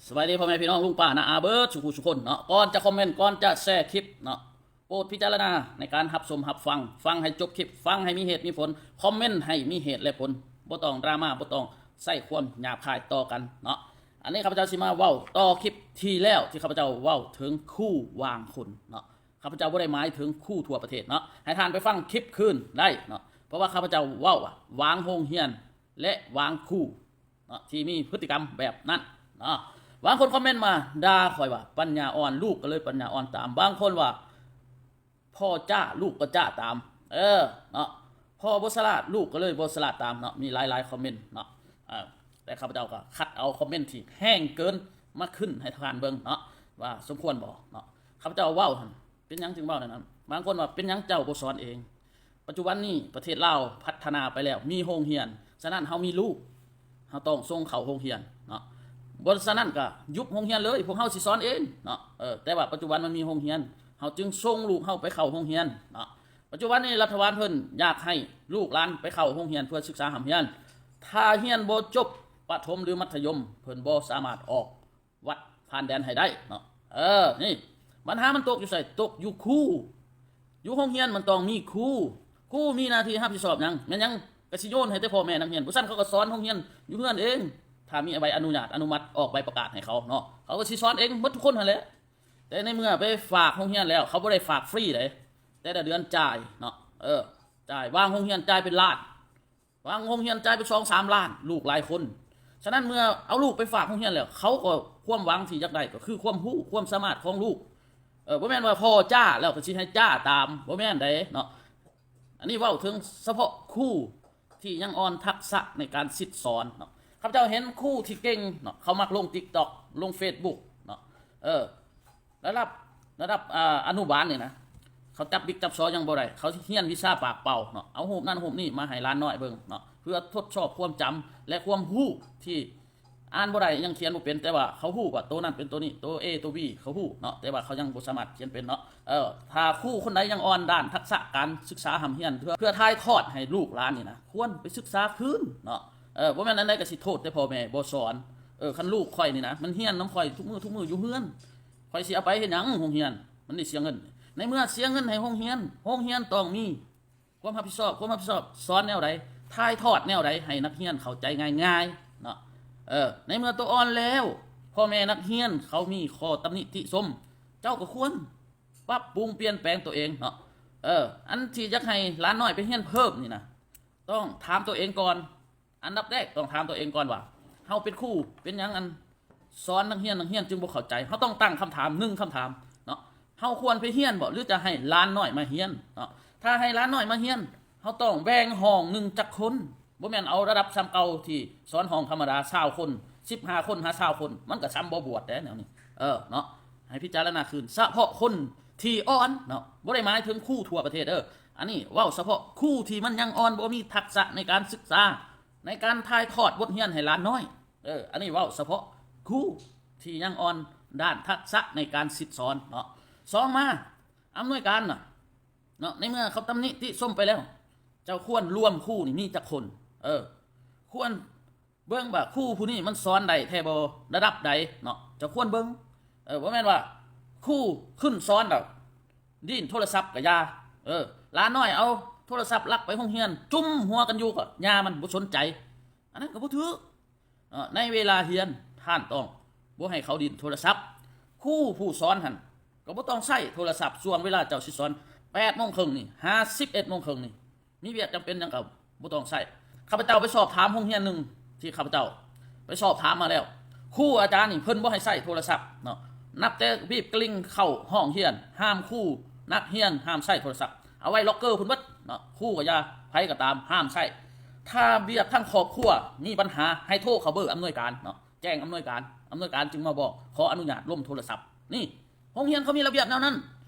ສະບາຍດີພໍ່ແມ່ພີ່ນ້ອງລຸງປ້ານ້າອາເບິດສູ່ຜູ້ສູ່ຄົນເນາະ. ກ່ອນຈະຄອມເມັນ ກ່ອນຈະແຊຄລິບເນາະ ໂປດພິຈາລະນາໃນການຮັບຊົມຮັບຟັງ, ຟັງໃຫ້ຈົບຄລິບ, ຟັງໃຫ້ມີເຫດມີຜົນ, ຄອມເມັນໃຫ້ມີເຫດແລະຜົນ, ບໍ່ຕ້ອງດຣາມາ, ບໍ່ຕ້ອງໃຊ້ຄວາມຫຍາບຄາຍຕໍ່ກັນເນາະ. ອັນນີ້ຂ້າພະເຈົ້າຊິມາເວົ້າຕໍ່ຄລິບທີ່ແລ້ວ ທີ່ຂ້າພະເຈົ້າເວົ້າເຖິງຄູ່ບາງຄົນເນາະ. ຂ້າພະເຈົ້າບໍ່ໄດ້ໝາຍເຖິງຄູທົ່ວປະເທດເນາະ, ໃຫ້ທ່ານໄປຟັງຄລິບຄືນໄດ້ເນາະ, ເພາະວ່າຂ້າພະເຈົ້າເວົ້າວ່າບາງໂຮງຮຽນ ແລະບາງຄູເນາະ ທີ່ມີພຶດຕິກຳແບບນັ້ນເນາະ. ບາງຄົນຄອມເມັນມາດ່າຂ້ອຍວ່າ ປັນຍາອ່ອນ ລູກກໍເລີຍປັນຍາອ່ອນຕາມ, ບາງຄົນວ່າ ພໍ່ຈ້າ ລູກກໍຈ້າຕາມ ເອີ ເນາະ, ພໍ່ບໍ່ສະຫຼາດ ລູກກໍເລີຍບໍ່ສະຫຼາດຕາມເນາະ. ມີຫຼາຍໆຄອມເມັນເນາະ, ເອີ ແຕ່ຂ້າພະເຈົ້າກໍຄັດເອົາຄອມເມັນທີ່ແຮງເກີນມາຂຶ້ນໃຫ້ທ່ານເບິ່ງເນາະ ວ່າສົມຄວນບໍ່ເນາະ. ຂ້າພະເຈົ້າເວົ້າຫັ້ນ ເປັນຫຍັງຈຶ່ງເວົ້າແນວນັ້ນ? ບາງຄົນວ່າ ເປັນຫຍັງເຈົ້າບໍ່ສອນເອງ? ປັດຈຸບັນນີ້ປະເທດລາວພັດທະນາໄປແລ້ວ ມີໂຮງຮຽນ, ສະນັ້ນເຮົາມີລູກ ເຮົາຕ້ອງສົ່ງເຂົ້າໂຮງຮຽນເນາະ, ບໍ່ສະນັ້ນກໍຍຸບໂຮງຮຽນເລີຍ ພວກເຮົາຊິສອນເອງເນາະ. ເອີ ແຕ່ວ່າປັດຈຸບັນມັນມີໂຮງຮຽນ ເຮົາຈຶ່ງສົ່ງລູກເຮົາໄປເຂົ້າໂຮງຮຽນເນາະ. ປັດຈຸບັນນີ້ລັດຖະບານເພິ່ນຢາກໃຫ້ລູກຫຼານໄປເຂົ້າໂຮງຮຽນເພື່ອສຶກສາຮ່ຳຮຽນ, ຖ້າຮຽນບໍ່ຈົບປະຖົມ ຫຼື ມັດທະຍົມ ເພິ່ນບໍ່ສາມາດອອກ ວັດຜ່ານແດນໃຫ້ໄດ້ເນາະ. ເອີ ນີ້ບັນຫາມັນຕົກຢູ່ໃສ? ຕົກຢູ່ຄູ ຢູ່ໂຮງຮຽນມັນຕ້ອງມີຄູ, ຄູມີໜ້າທີ່ຮັບຜິດຊອບຫຍັງ? ແມ່ນຫຍັງ? ກະຊິໂຍນໃຫ້ແຕ່ພໍ່ແມ່ນັກຮຽນ, ບໍ່ຊັ້ນເຂົາກໍສອນໂຮງຮຽນຢູ່ເຮືອນເອງ ຖ້າມີໃບອະນຸຍາດ ອະນຸມັດ ອອກໃບປະກາດໃຫ້ເຂົາເນາະ, ເຂົາກໍຊິສອນເອງໝົດທຸກຄົນຫັ້ນແຫຼະ. ແຕ່ໃນເມື່ອໄປຝາກໂຮງຮຽນແລ້ວ ເຂົາບໍ່ໄດ້ຝາກຟຣີເດ້, ແຕ່ລະເດືອນຈ່າຍເນາະ, ເອີ ຈ່າຍ, ບາງໂຮງຮຽນຈ່າຍເປັນລ້ານ ບາງໂຮງຮຽນຈ່າຍໄປສອງສາມລ້ານ ລູກຫຼາຍຄົນ. ສະນັ້ນເມື່ອເອົາລູກໄປຝາກໂຮງຮຽນແລ້ວ ເຂົາກໍຄວາມຫວັງທີ່ຢາກໄດ້ກໍຄືຄວາມຮູ້ຄວາມສາມາດຂອງລູກ. ເອີ ບໍ່ແມ່ນວ່າພໍ່ຈ້າແລ້ວກໍຊິໃຫ້ຈ້າຕາມ, ບໍ່ແມ່ນໃດເນາະ. ອັນນີ້ເວົ້າເຖິງສະເພາະຄູທີ່ຍັງອ່ອນທັກສະໃນການສິດສອນເນາະ. ຂ້າພະເຈົ້າເຫັນຄູທີ່ເກັ່ງເນາະ ເຂົາມັກລົງ TikTok ລົງ Facebook ເນາະ, ເອີ ລະດັບ ລະດັບ ອາ ອະນຸບານນີ້ນະ ເຂົາຈັບບິກຈັບຊໍຍັງບໍ່ໄດ້, ເຂົາຮຽນວິຊາປາກເປົ່າເນາະ, ເອົາຮູບນັ້ນຮູບນີ້ມາໃຫ້ຫຼານນ້ອຍເບິ່ງເນາະ ເພື່ອທົດສອບຄວາມຈຳ ແລະ ຄວາມຮູ້ທີ່ອ່ານບໍ່ໄດ້ ຍັງຂຽນບໍ່ເປັນ, ແຕ່ວ່າເຂົາຮູ້ວ່າໂຕນັ້ນເປັນໂຕນີ້ ໂຕ A ໂຕ B ເຂົາຮູ້ເນາະ, ແຕ່ວ່າເຂົາຍັງບໍ່ສາມາດຂຽນເປັນເນາະ. ເອີ ຖ້າຄູຄົນໃດຍັງອ່ອນດ້ານທັກສະການສຶກສາຮ່ຳຮຽນ ເພື່ອ ເພື່ອຖ່າຍທອດໃຫ້ລູກຫຼານນີ້ນະ ຄວນໄປສຶກສາຄືນເນາະ. ເອີ ບໍ່ແມ່ນອັນໃດກໍຊິໂທດແຕ່ພໍ່ແມ່ບໍ່ສອນ. ເອີ ຄັນລູກຂ້ອຍນີ້ນະ ມັນຮຽນນຳຂ້ອຍທຸກມື້ ທຸກມື້ຢູ່ເຮືອນ ຂ້ອຍຊິເອົາໄປເຮັດຫຍັງໂຮງຮຽນ? ມັນໄດ້ເສຍເງິນ. ໃນເມື່ອເສຍເງິນໃຫ້ໂຮງຮຽນ ໂຮງຮຽນຕ້ອງມີຄວາມຮັບຜິດຊອບ, ຄວາມຮັບຜິດຊອບສອນແນວໃດ? ຖ່າຍທອດແນວໃດໃຫ້ນັກຮຽນເຂົ້າໃຈງ່າຍໆເນາະ? ເອີ ໃນເມື່ອໂຕອ່ອນແລ້ວ ພໍ່ແມ່ນັກຮຽນເຂົາມີຂໍ້ຕຳໜິຕິຊົມ, ເຈົ້າກໍຄວນປັບປຸງປ່ຽນແປງໂຕເອງເນາະ. ເອີ ອັນທີ່ຢາກໃຫ້ຫຼານນ້ອຍໄປຮຽນເພີ່ມນີ້ນະ ຕ້ອງຖາມໂຕເອງກ່ອນ. ອັນດັບແລກຕ້ອງຖາມໂຕເອງກ່ອນວ່າ ເຮົາເປັນຄູເປັນຫຍັງອັນສອນນັກຮຽນ ນັກຮຽນຈຶ່ງບໍ່ເຂົ້າໃຈ? ເຮົາຕ້ອງຕັ້ງຄຳຖາມໜຶ່ງຄຳຖາມເນາະ, ເຮົາຄວນໄປຮຽນບໍ່ ຫຼືຈະໃຫ້ຫຼານນ້ອຍມາຮຽນເນາະ? ຖ້າໃຫ້ຫຼານນ້ອຍມາຮຽນ ເຮົາຕ້ອງແບ່ງຫ້ອງໜຶ່ງຈັກຄົນ? ບໍ່ແມ່ນເອົາລະດັບສ່ຳເກົ່າທີ່ສອນຫ້ອງທຳມະດາຊາວຄົນ ສິບຫ້າຄົນຫາຊາວຄົນ, ມັນກໍສ່ຳບໍ່ບວດແດ່ແນວນີ້ ເອີ ເນາະ. ໃຫ້ພິຈາລະນາຄືນ ສະເພາະຄົນທີ່ອ່ອນເນາະ, ບໍ່ໄດ້ໝາຍເຖິງຄູທົ່ວປະເທດເດີ້. ອັນນີ້ເວົ້າສະເພາະຄູທີ່ມັນຍັງອ່ອນ ບໍ່ມີທັກສະໃນການສຶກສາ ໃນການຖ່າຍທອດບົດຮຽນໃຫ້ຫຼານນ້ອຍ. ເອີ ອັນນີ້ເວົ້າສະເພາະຄູທີ່ຍັງອ່ອນດ້ານທັກສະໃນການສິດສອນເນາະ. ສອງມາ ອຳນວຍການນະ ເນາະ, ໃນເມື່ອເຂົາຕຳໜິຕິຊົມໄປແລ້ວ ເຈົ້າຄວນລວມຄູນີ້ມີຈັກຄົນ? ເອີ ຄວນເບິ່ງວ່າຄູຜູ້ນີ້ມັນສອນໄດ້ແທ້ບໍ່ ລະດັບໃດເນາະ, ເຈົ້າຄວນເບິ່ງ. ເອີ ບໍ່ແມ່ນວ່າຄູຂຶ້ນສອນແລ້ວຫຼິ້ນໂທລະສັບກໍຢ່າ. ເອີ ຫຼານນ້ອຍເອົາໂທລະສັບລັກໄປໂຮງຮຽນ ຈຸ້ມຫົວກັນຢູ່ກໍຢ່າ, ມັນບໍ່ສົນໃຈ, ອັນນັ້ນກໍບໍ່ຖືກ. ເນາະ ໃນເວລາຮຽນທ່ານຕ້ອງບໍ່ໃຫ້ເຂົາຫຼິ້ນໂທລະສັບ. ຄູຜູ້ສອນຫັ້ນກໍບໍ່ຕ້ອງໃຊ້ໂທລະສັບຊ່ວງເວລາເຈົ້າຊິສອນ ແປດໂມງເຄິ່ງນີ້ຫາສິບເອັດໂມງເຄິ່ງນີ້ ມີວຽກຈຳເປັນຫຍັງກໍບໍ່ຕ້ອງໃຊ້. ຂ້າພະເຈົ້າໄປສອບຖາມໂຮງຮຽນໜຶ່ງທີ່ຂ້າພະເຈົ້າໄປສອບຖາມມາແລ້ວ ຄູອາຈານນີ້ເພິ່ນບໍ່ໃຫ້ໃຊ້ໂທລະສັບເນາະ, ນັບແຕ່ບີບກະລິ່ງເຂົ້າຫ້ອງຮຽນ ຫ້າມຄູ ນັກຮຽນຫ້າມໃຊ້ໂທລະສັບ, ເອົາໄວ້ລັອກເກີພຸ້ນເບິດເນາະ. ຄູກໍຢ່າ ໃຜກໍຕາມຫ້າມໃຊ້. ຖ້າວຽກທາງຄອບຄົວມີບັນຫາ ໃຫ້ໂທເຂົ້າເບີອຳນວຍການເນາະ, ແຈ້ງອຳນວຍການ ອຳນວຍການຈຶ່ງມາບອກ ຂໍອະນຸຍາດລົມໂທລະສັບ. ນີ້ ໂຮງຮຽນເຂົາມີລະບຽບແນວນັ້ນ,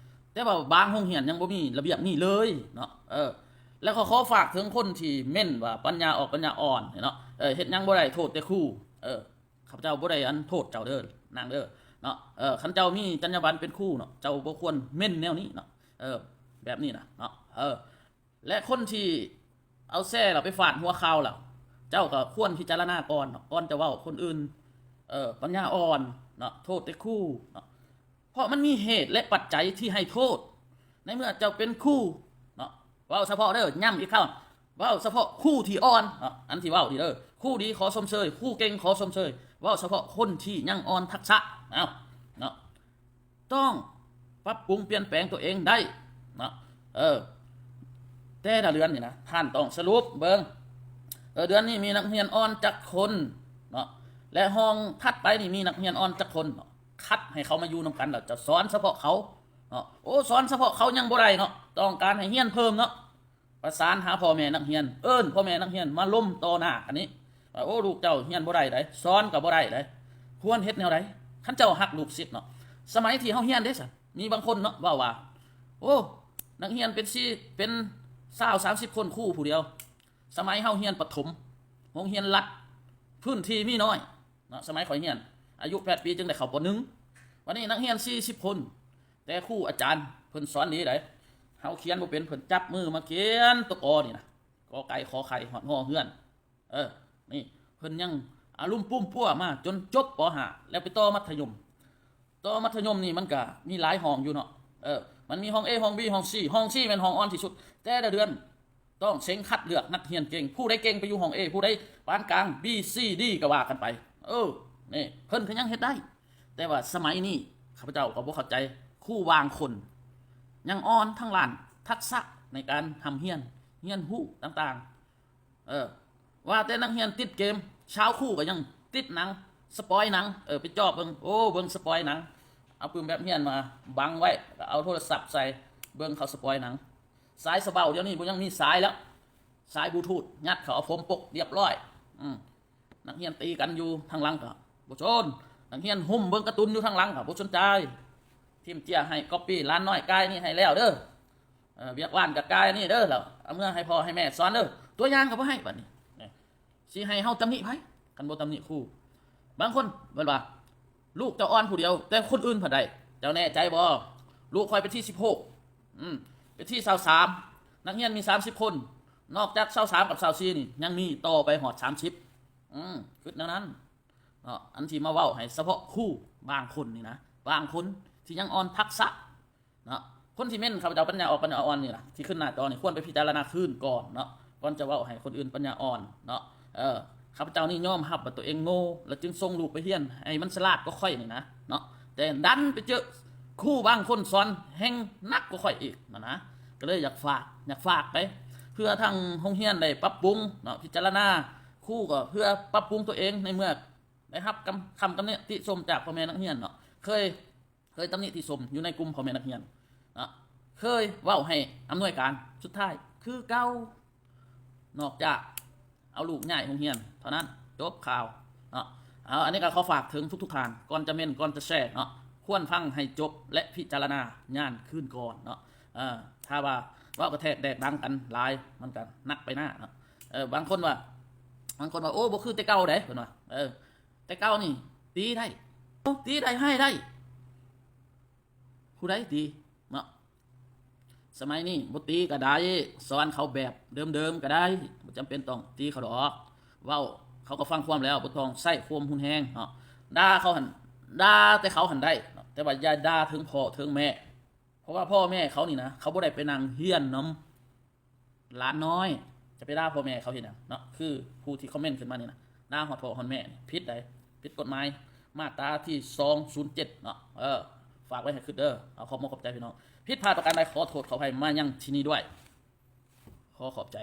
ແຕ່ວ່າບາງໂຮງຮຽນຍັງບໍ່ມີລະບຽບນີ້ເລີຍເນາະ. ເອີ ແລ້ວກໍຂໍຝາກເຖິງຄົນທີ່ເມັ້ນວ່າປັນຍາອ່ອນ ປັນຍາອ່ອນເນາະ, ເອີ ເຮັດຫຍັງບໍ່ໄດ້ ໂທດແຕ່ຄູ. ເອີ ຂ້າພະເຈົ້າບໍ່ໄດ້ອັນໂທດເຈົ້າເດີ້ນາງເດີ້ເນາະ, ເອີ ຄັນເຈົ້າມີຈັນຍາບັນເປັນຄູເນາະ ເຈົ້າບໍ່ຄວນເມັ້ນແນວນີ້ເນາະ. ເອີ ແບບນີ້ນະເນາະ. ເອີ ແລະ ຄົນທີ່ເອົາແຊແລ້ວໄປຟາດຫົວຂ່າວແລ້ວ ເຈົ້າກໍຄວນພິຈາລະນາກ່ອນເນາະ ກ່ອນຈະເວົ້າຄົນອື່ນ. ເອີ ປັນຍາອ່ອນເນາະ ໂທດແຕ່ຄູເນາະ ເພາະມັນມີເຫດ ແລະ ປັດໄຈທີ່ໃຫ້ໂທດ. ໃນເມື່ອເຈົ້າເປັນຄູເນາະ ເວົ້າສະເພາະເດີ ຢ້ຳອີກຄັ້ງ ເວົ້າສະເພາະຄູທີ່ອ່ອນເນາະ ອັນທີ່ເວົ້ານີ້ເດີ ຄູດີຂໍຊົມເຊີຍ ຄູເກັ່ງຂໍຊົມເຊີຍ ເວົ້າສະເພາະຄົນທີ່ຍັງອ່ອນທັກສະ ເອົາເນາະ ຕ້ອງປັບປຸງປ່ຽນແປງຕົວເອງໄດ້ເນາະ ເອີ ແຕ່ລະເດືອນນີ້ນະ ທ່ານຕ້ອງສະຫຼຸບເບິ່ງ ເອີ ເດືອນນີ້ມີນັກຮຽນອ່ອນຈັກຄົນເນາະ ແລະ ຫ້ອງຖັດໄປນີ້ມີນັກຮຽນອ່ອນຈັກຄົນເນາະ ຄັດໃຫ້ເຂົາມາຢູ່ນຳກັນ ແລ້ວຈະສອນສະເພາະເຂົາເນາະ. ໂອ້ ສອນສະເພາະເຂົາຍັງບໍ່ໄດ້ເນາະ ຕ້ອງການໃຫ້ຮຽນເພີ່ມເນາະ ປະສານຫາພໍ່ແມ່ນັກຮຽນ ເອີ້ນພໍ່ແມ່ນັກຮຽນມາລົມຕໍ່ໜ້າກັນນີ້ວ່າ ໂອ້ ລູກເຈົ້າຮຽນບໍ່ໄດ້ໃດ ສອນກໍບໍ່ໄດ້ໃດ ຄວນເຮັດແນວໃດ ຄັນເຈົ້າຮັກລູກສິດເນາະ. ສະໄໝທີ່ເຮົາຮຽນເດ້ຊັ້ນ ມີບາງຄົນເນາະເວົ້າວ່າ ໂອ້ ນັກຮຽນເປັນສີ່ ເປັນຊາວ ສາມສິບຄົນ ຄູຜູ້ດຽວ. ສະໄໝເຮົາຮຽນປະຖົມ ໂຮງຮຽນລັດ ພື້ນທີ່ມີນ້ອຍເນາະ ສະໄໝຂ້ອຍຮຽນ ອາຍຸແປດປີຈຶ່ງໄດ້ເຂົ້າ ປໍໜຶ່ງ ບັດນີ້ນັກຮຽນສີ່ສິບຄົນ ແຕ່ຄູອາຈານເພິ່ນສອນດີໃດ ເຮົາຂຽນບໍ່ເປັນ ເພິ່ນຈັບມືມາຂຽນຕົວ ກ ນີ້ນະ ກ ໄກ່ ຂໍໄຂ່ ຮອດ ຮ ເຮືອນ ເອີ ນີ້ເພິ່ນຍັງອາລຸມປຸ້ມປົວມາຈົນຈົບ ປໍຫ້າ ແລ້ວໄປຕໍ່ມັດທະຍົມ. ຕໍ່ມັດທະຍົມນີ້ມັນກະມີຫຼາຍຫ້ອງຢູ່ເນາະ ເອີ ມັນມີຫ້ອງ A ຫ້ອງ B ຫ້ອງ C ຫ້ອງ C ແມ່ນຫ້ອງອ່ອນທີ່ສຸດ. ແຕ່ລະເດືອນຕ້ອງເສັງຄັດເລືອກນັກຮຽນເກັ່ງ ຜູ້ໃດເກັ່ງໄປຢູ່ຫ້ອງ A ຜູ້ໃດປານກາງ B C D ກໍວ່າກັນໄປ ເອີ ນີ້ເພິ່ນກໍຍັງເຮັດໄດ້. ແຕ່ວ່າສະໄໝນີ້ ຂ້າພະເຈົ້າກໍບໍ່ເຂົ້າໃຈ ຄູບາງຄົນຍັງອ່ອນທາງດ້ານທັກສະໃນການຮ່ຳຮຽນ ຮຽນຮູ້ຕ່າງໆ ເອີ ວ່າແຕ່ນັກຮຽນຕິດເກມ ຊາວຄູກໍຍັງຕິດໜັງ ສະປອຍໜັງ ເອີ ໄປຈອບເບິ່ງ ໂອ້ ເບິ່ງສະປອຍໜັງ ເອົາປຶ້ມແບບຮຽນມາບັງໄວ້ ກໍເອົາໂທລະສັບໃສ່ເບິ່ງເຂົາສະປອຍໜັງ. ສາຍສະເບົາດຽວນີ້ບໍ່ຍັງມີສາຍແລ້ວ ສາຍບລູທູດ ຍັດເຂົ້າເອົາໂຟມປົກ ລຽບຮ້ອຍ. ອືມ ນັກຮຽນຕີກັນຢູ່ທາງຫຼັງກໍບໍ່ສົນ ນັກຮຽນຫຸ້ມເບິ່ງກາຕູນຢູ່ທາງຫຼັງກໍບໍ່ສົນໃຈ. ທີມເຈຍໃຫ້ກັອບປີ້ ຫຼານນ້ອຍກາຍນີ້ໃຫ້ແລ້ວເດີ ເອີ ວຽກບ້ານກໍກາຍນີ້ເດີ ແລ້ວເອົາເມືອໃຫ້ພໍ່ໃຫ້ແມ່ສອນເດີ ຕົວຢ່າງກໍບໍ່ໃຫ້. ບັດນີ້ຊິໃຫ້ເຮົາຕຳໜິໃຜ ຄັນບໍ່ຕຳໜິຄູ? ບາງຄົນເພິ່ນວ່າ ລູກເຈົ້າອ່ອນຜູ້ດຽວ ແຕ່ຄົນອື່ນພັດໄດ້ ເຈົ້າແນ່ໃຈບໍ່? ລູກຂ້ອຍເປັນທີສິບຫົກ ອືມ ເປັນທີຊາວສາມ ນັກຮຽນມີສາມສິບຄົນ ນອກຈາກຊາວສາມກັບຊາວສີ່ນີ້ ຍັງມີຕໍ່ໄປຮອດສາມສິບ ອືມ ຄິດແນວນັ້ນເນາະ. ອັນທີ່ມາເວົ້າໃຫ້ສະເພາະຄູບາງຄົນນີ້ນະ ບາງຄົນທີ່ຍັງອ່ອນທັກສະ ເນາະ ຄົນທີ່ເມັ້ນຂ້າພະເຈົ້າປັນຍາອ່ອນ ປັນຍາອ່ອນນີ້ລະ ທີ່ຂຶ້ນໜ້າຈໍນີ້ ຄວນໄປພິຈາລະນາຄືນກ່ອນເນາະ ກ່ອນຈະເວົ້າໃຫ້ຄົນອື່ນປັນຍາອ່ອນເນາະ. ເອີ ຂ້າພະເຈົ້ານີ້ຍອມຮັບວ່າຕົວເອງໂງ່ ແລ້ວຈຶ່ງສົ່ງລູກໄປຮຽນໃຫ້ມັນສະຫຼາດກວ່າຂ້ອຍນີ້ນະເນາະ ແຕ່ດັນໄປເຈີຄູບາງຄົນສອນແຮ່ງໜັກກວ່າຂ້ອຍອີກຫັ້ນນະ. ກໍເລີຍຢາກຝາກ ຢາກຝາກໄປ ເພື່ອທາງໂຮງຮຽນໄດ້ປັບປຸງເນາະ ພິຈາລະນາ ຄູກໍເພື່ອປັບປຸງຕົວເອງ ໃນເມື່ອໄດ້ຮັບຄຳ ຄຳຕຳໜິຕິຊົມຈາກພໍ່ແມ່ນັກຮຽນເນາະ ເຄີຍ ເຄີຍຕຳໜິຕິຊົມຢູ່ໃນກຸ່ມພໍ່ແມ່ນັກຮຽນເນາະ ເຄີຍເວົ້າໃຫ້ອຳນວຍການ ສຸດທ້າຍຄືເກົ່າ ນອກຈາກເອົາລູກຍ້າຍໂຮງຮຽນເທົ່ານັ້ນ ຈົບຂ່າວເນາະ. ເອົາ ອັນນີ້ກໍຂໍຝາກເຖິງທຸກໆທ່ານ ກ່ອນຈະເມັ້ນ ກ່ອນຈະແຊເນາະ ຄວນຟັງໃຫ້ຈົບ ແລະ ພິຈາລະນາຍານຄືນກ່ອນເນາະ. ເອີ ຖ້າວ່າເວົ້າກະແທກແດກດັງກັນຫຼາຍ ມັນກໍໜັກໄປໜ້າເນາະ. ເອີ ບາງຄົນວ່າ ບາງຄົນວ່າ ໂອ້ ບໍ່ຄືແຕ່ເກົ່າໃດ ເພິ່ນວ່າ ເອີ ແຕ່ເກົ່ານີ້ຕີໄດ້ ໂອ້ ຕີໄດ້ ຮ້າຍໄດ້ ຜູ້ໃດຕີເນາະ. ສະໄໝນີ້ບໍ່ຕີກໍໄດ້ ສອນເຂົາແບບເດີມໆກໍໄດ້ ບໍ່ຈຳເປັນຕ້ອງຕີເຂົາດອກ. ເວົ້າເຂົາກໍຟັງຄວາມແລ້ວ ບໍ່ຕ້ອງໃຊ້ຄວາມຮຸນແຮງເນາະ. ດ່າເຂົາຫັ້ນ ດ່າແຕ່ເຂົາຫັ້ນໄດ້ເນາະ ແຕ່ວ່າຢ່າດ່າເຖິງພໍ່ເຖິງແມ່ ເພາະວ່າພໍ່ແມ່ເຂົານີ້ນະ ເຂົາບໍ່ໄດ້ໄປນັ່ງຮຽນນຳ ຫຼານນ້ອຍ ຈະໄປດ່າພໍ່ແມ່ເຂົາເຮັດຫຍັງເນາະ. ຄືຜູ້ທີ່ຄອມເມັນຂຶ້ນມານີ້ນະ ດ່າຮອດພໍ່ຮອດແມ່ ຜິດໃດ໋ ຜິດກົດໝາຍ ມາດຕາທີສອງສູນເຈັດເນາະ. ເອີ ຝາກໄວ້ໃຫ້ຄິດເດີ. ເອົາ ຂອບອົກຂອບໃຈພີ່ນ້ອງ ຜິດພາດປະການໃດ ຂໍໂທດຂໍອະໄພມາຍັງທີ່ນີ້ດ້ວຍ ຂໍຂອບໃຈ.